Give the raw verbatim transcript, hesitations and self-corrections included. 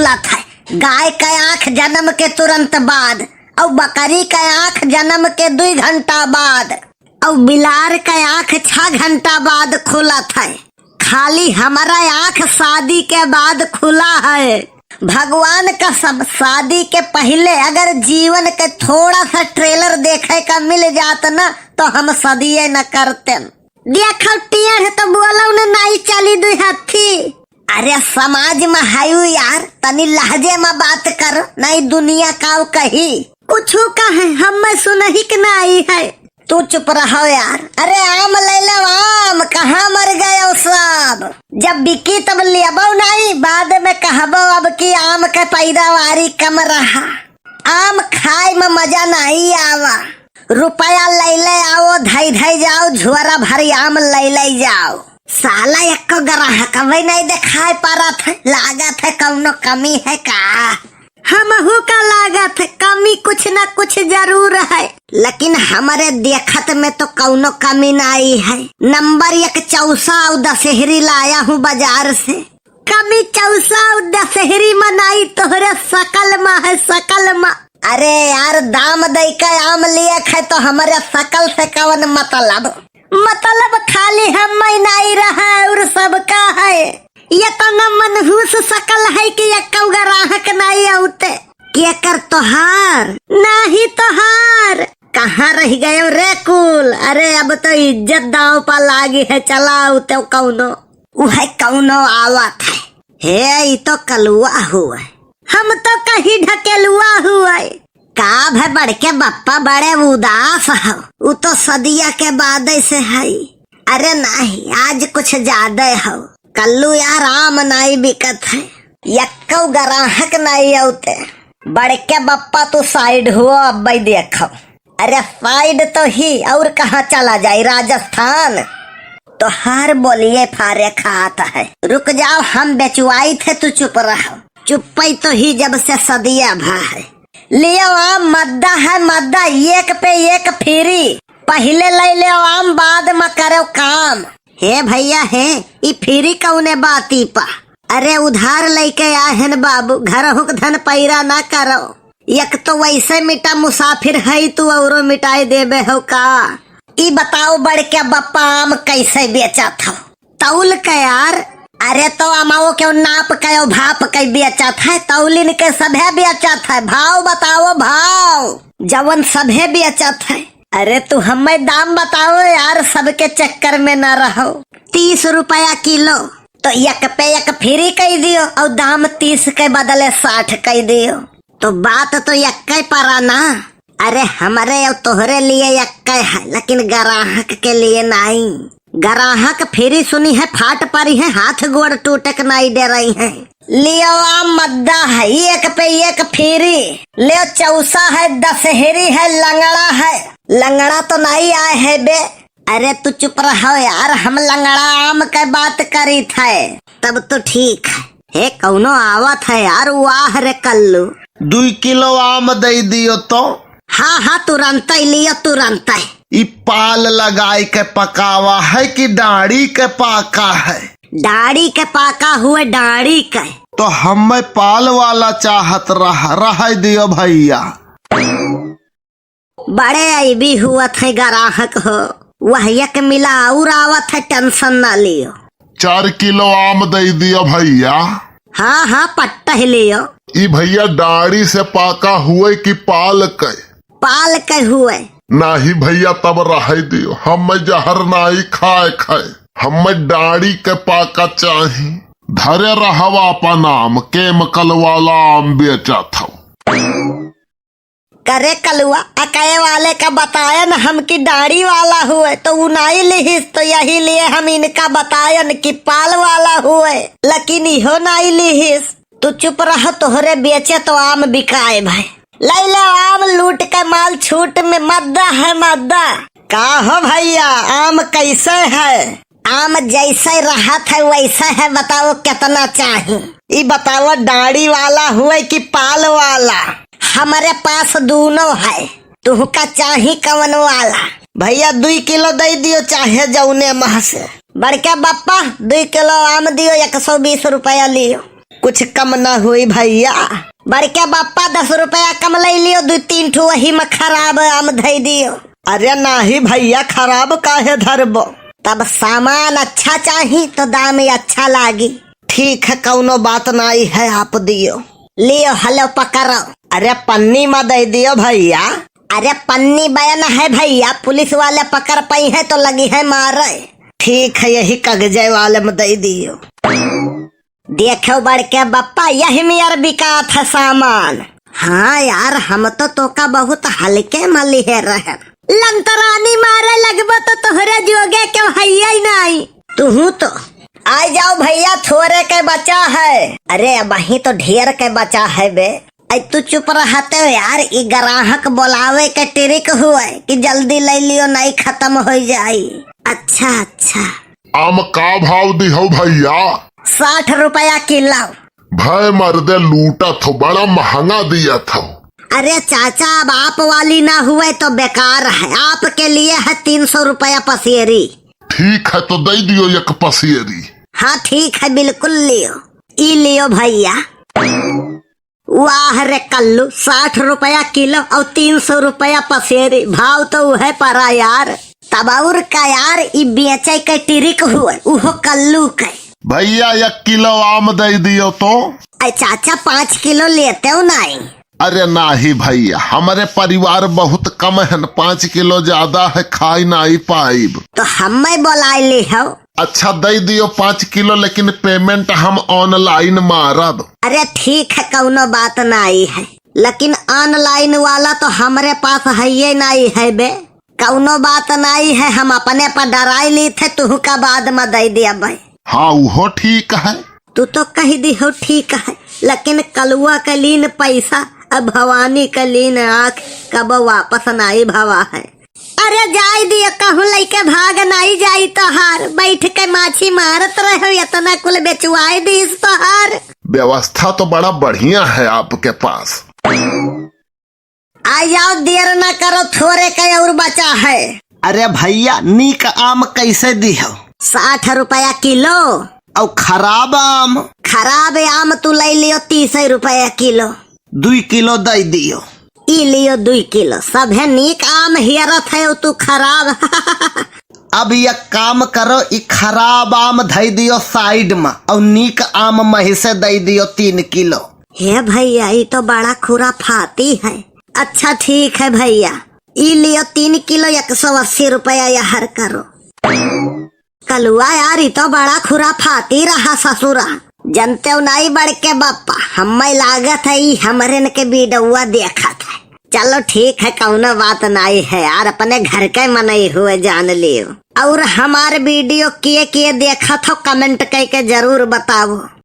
खुलत है। गाय का आँख जन्म के तुरंत बाद, और बकरी का आँख जन्म के दुई घंटा बाद, और बिलार का आँख छह घंटा बाद खुलत है। खाली हमारा आँख शादी के बाद खुला है। भगवान कसम, शादी के पहिले अगर जीवन के थोड़ा सा trailer देखे का मिल जात ना, तो हम सदिये न करते। देखो टेढ़ तो बोलो न, नाई चली दुई हत्थी। अरे समाज में हयू यार, तनी लहजे में बात कर, नाई दुनिया काऊ कही। कुछू कहे, हम में सुनही के नाई है। तू चुप रहो यार। अरे आम ले लो आम, कहाँ मर गयो सब? जब बिकी तब लेबो नाई, बाद में कहबो अब कि आम के पैदावारी कम रहा। आम खाए में मजा नाई आवा। रुपया ले ले आओ, धई धई जाओ, झोरा भरी आम ले ले जाओ। साला एक्को ग्राहक अबे नहीं दिखाई पड़त है, लागत है कौनो कमी है का? हमहू का लागत है, कमी कुछ न कुछ जरूर है, लेकिन हमरे देखत में तो कौनो कमी नाई है। नंबर एक चौसा और दशहरी लाया हूँ बाजार से। कमी चौसा और दशहरी मनाई तोहरे सकल मा है, सकल मा। अरे यार, दाम दई के आम लिए खाए तो हमरे सकल से कवन मतलब? मतलब खाली हम ही नाई रहा और सबका है। ये तो न मनहूस सकल है कि ये कौ ग्राहक नाई आउते। के कर तोहार? नाही तोहार। कहाँ रह गयो रे कुल? अरे अब तो इज्जत दाव पर लागी है, चला आउते कौनो। उहे कौनो आवत है। हे, ई तो कलुआ हुए। हम तो कहीं ढकेलुआ हुए। का भे बड़के बप्पा बड़े उदास हो? उ तो सदिया के बादे से है। अरे नहीं, आज कुछ ज्यादा हो। कल्लू यार, आम नाई बिकत है। यक्कौ ग्राहक नाई आउते। बड़के बप्पा तू side हुओ, अब भाई देखो। अरे side तो ही, और कहाँ चला जाई, राजस्थान? तोहार बोलिए फारे खात है। रुक जाओ, हम बेचवाई थे, तू चुप रहो। चुप्पई तो ही जब से सदिया भा है। लियो आम मद्दा है मद्दा, एक पे एक free। पहिले ले लियो आम, बाद में करो काम। हे भैया हे, ई free कौने बाती पा? अरे उधार लइके आहन बाबू, घरहुक धन पैरा ना करो। एक तो वैसे मिटा मुसाफिर है तू, औरो मिटाई देबे हो का? ई बताओ बड़के बप्पा, आम कैसे बेचत हो? तौल के यार। अरे तो अमाओ क्यों नाप कयो भाप के बेचत है, तौलिन के सभे बेचत है। भाव बताओ भाव, जवन सभे बेचत है। अरे तू हमें दाम बताओ यार, सबके चक्कर में ना रहो। तीस रुपया किलो, तो एक पे एक free कई दियो और दाम तीस के बदले साठ कई दियो, तो बात तो यक्के परा ना। अरे हमरे और तोहरे लिए यक्के है, लेकिन ग्राहक के लिए नहीं। ग्राहक free सुनी है, फाट परी है, हाथ गोड़ टूटक नाई डरई है। लियो आम मद्दा है, एक पे एक free। लियो चौसा है, दशहरी है, लंगड़ा है। लंगड़ा तो नाई आए है बे। अरे तू चुप रहो यार, हम लंगड़ा आम के बात करी थे, तब तो ठीक है। हे कौनो आवत है यार, वाह रे कल्लू। दुई किलो आम दे दियो तो। हाँ हाँ, तुरंत ही लियो, तुरंत ही। ई पाल लगाई के पकावा है कि डाड़ी के पाका है? डाड़ी के पाका हुए, डाड़ी के। तो हमें पाल वाला चाहत रह, रह दियो भैया। बड़े अइबी हुवत है ग्राहक हो, वह एक मिला और आवत है, tension ना लियो। चार किलो आम दे दियो भैया। हाँ हाँ, पट्टा ही लियो। ई भैया डाड़ी से पाका हुए कि पाल के? पाल के हुए। नाही भैया, तब रहे दियो, हमें जहर नाही खाए खाए, हमें डाड़ी के पाका चाही। धरे रहवा अपन आम, chemical वाला आम बेचत हौ। करे कलुआ, अकए वाले का बतायन हम कि डाड़ी वाला हुए, तो उ नाई लिहिस, तो यही लिए हम इनका बतायन कि पाल वाला हुए, लेकिन इहो नाई लिहिस। तू चुप रह, तोहरे बेचे तो आम बिकाए भाई। ले ले आम लूट के माल छूट में, मद्दा है मद्दा। का हो भैया, आम कैसे है? आम जैसे रहत है वैसे है, बताओ कितना चाही? ई बताओ डाड़ी वाला हुए कि पाल वाला? हमरे पास दूनो है, तुहका चाही कवन वाला? भैया दुई किलो दे दियो चाहे जौने मह से। बड़का बप्पा दुई किलो आम दियो, एक सौ बीस रुपया लियो। कुछ कम न हुई भइया। बड़के बप्पा, दस रुपया कम लइ लियो, दुइ तीन ठो वही में खराब आम धइ दियो। अरे नाहीं भइया, खराब काहे धरबो? तब सामान अच्छा चाही तो दाम अच्छा लागी। ठीक है, कउनो बात नाहीं है, आप दियो। लियो, हलो पकड़ो। अरे पन्नी में दइ दियो भइया। अरे पन्नी बयन है भइया, पुलिस वाले पकड़ पइहैं तो लगिहैं मारे। ठीक है, यही कगजे वाले में दइ दियो। देखो बड़के बप्पा, यही मेर बिकात है सामान। हाँ यार, हम तो तोका बहुत हल्के में लिहे रहे। लंतरानी मारे लगबो तो तोहरे जोगे केउ हइये नाहीं। तुहूँ तो। आइ जाओ भइया, थोरे के बचा है। अरे अबहीं तो ढेर के बचा है बे। ऐ तू चुप रहते हो यार, ई ग्राहक बोलावे के ट्रिक हुए कि जल्दी लइ लियो, नाहीं खतम होइ जाई। अच्छा, अच्छा। आम का भाव दिहो भइया? साठ रुपया किलो। भय मर्दे लूटत हो, बड़ा महँगा दियत हो। अरे चाचा, अब आप वाली न हुए तो बेकार है, आपके लिए है तीन सौ रुपया पसेरी। ठीक है, तो दइ दियो एक पसेरी। हाँ ठीक है, बिल्कुल लियो। ई लियो भइया। वाह रे कल्लू, साठ रुपया किलो अउर तीन सौ रुपया पसेरी, भाव तो उहै परा यार। तब अउर का यार, ई बेचे के ट्रिक हुए, उहो कल्लू के। भइया एक किलो आम दइ दियो तो। ऐ चाचा, पाँच किलो लेतेउ नाहीं? अरे नाहीं भइया, हमरे परिवार बहुत कम हन, पाँच किलो ज्यादा है, खाइ नाहीं पाइब। तो हम्मै बोलाइ लिहो। अच्छा, दइ दियो पाँच किलो, लेकिन payment हम online मारब। अरे ठीक है, कउनो बात नाहीं है, लेकिन online वाला तो हमरे पास हइये नाहीं है बे। कउनो बात नाहीं है, हम अपने पर डराइ लीथे, तुहूँ का बाद में दइ दिया भाई। हाँ, उहो ठीक है। तू तो कहि दिहो ठीक है, लेकिन कलुआ के लीन पैसा, अब भवानी के लीन आँख कबो वापस नाहीं भवा है। अरे जाइ दियो, कहूँ लइके भाग नाहीं जाई तोहार, बइठ के माछी मारत रहो, एतना कुल बेचवाइ दीस तोहार। व्यवस्था तो बड़ा बढ़िया है आपके पास। आइ जाओ, देर न करो, थोरे के अउर बचा है। अरे भइया, नीक आम कइसे दिहो? साठ रुपया किलो। अउ खराब आम? खराब आम तू लइ लियो तीस रुपया किलो। दुइ किलो दइ दियो। ई लियो दुइ किलो। सभे नीक आम हेरत है, तू खराब। अब एक काम करो, ई खराब आम धइ दियो side में, अउर नीक आम मही से दइ दियो तीन किलो। हे भइया, ई तो बड़ा खुराफाती है। अच्छा ठीक है भइया, ई लियो तीन किलो, एक सौ अस्सी रुपया यहर करो। कलुआ यार, ई तो बड़ा खुराफाती रहा ससुरा। जनतेउ नाहीं बड़के बप्पा, हम्मै लागत है ई हमरेन के वीडियोवा देखत है। चलो ठीक है, कउनो बात नाहीं है यार, अपने घर के मनई हुए जान लियो। अउर हमार वीडियो के के देखत हो, comment कइके जरूर बताओ।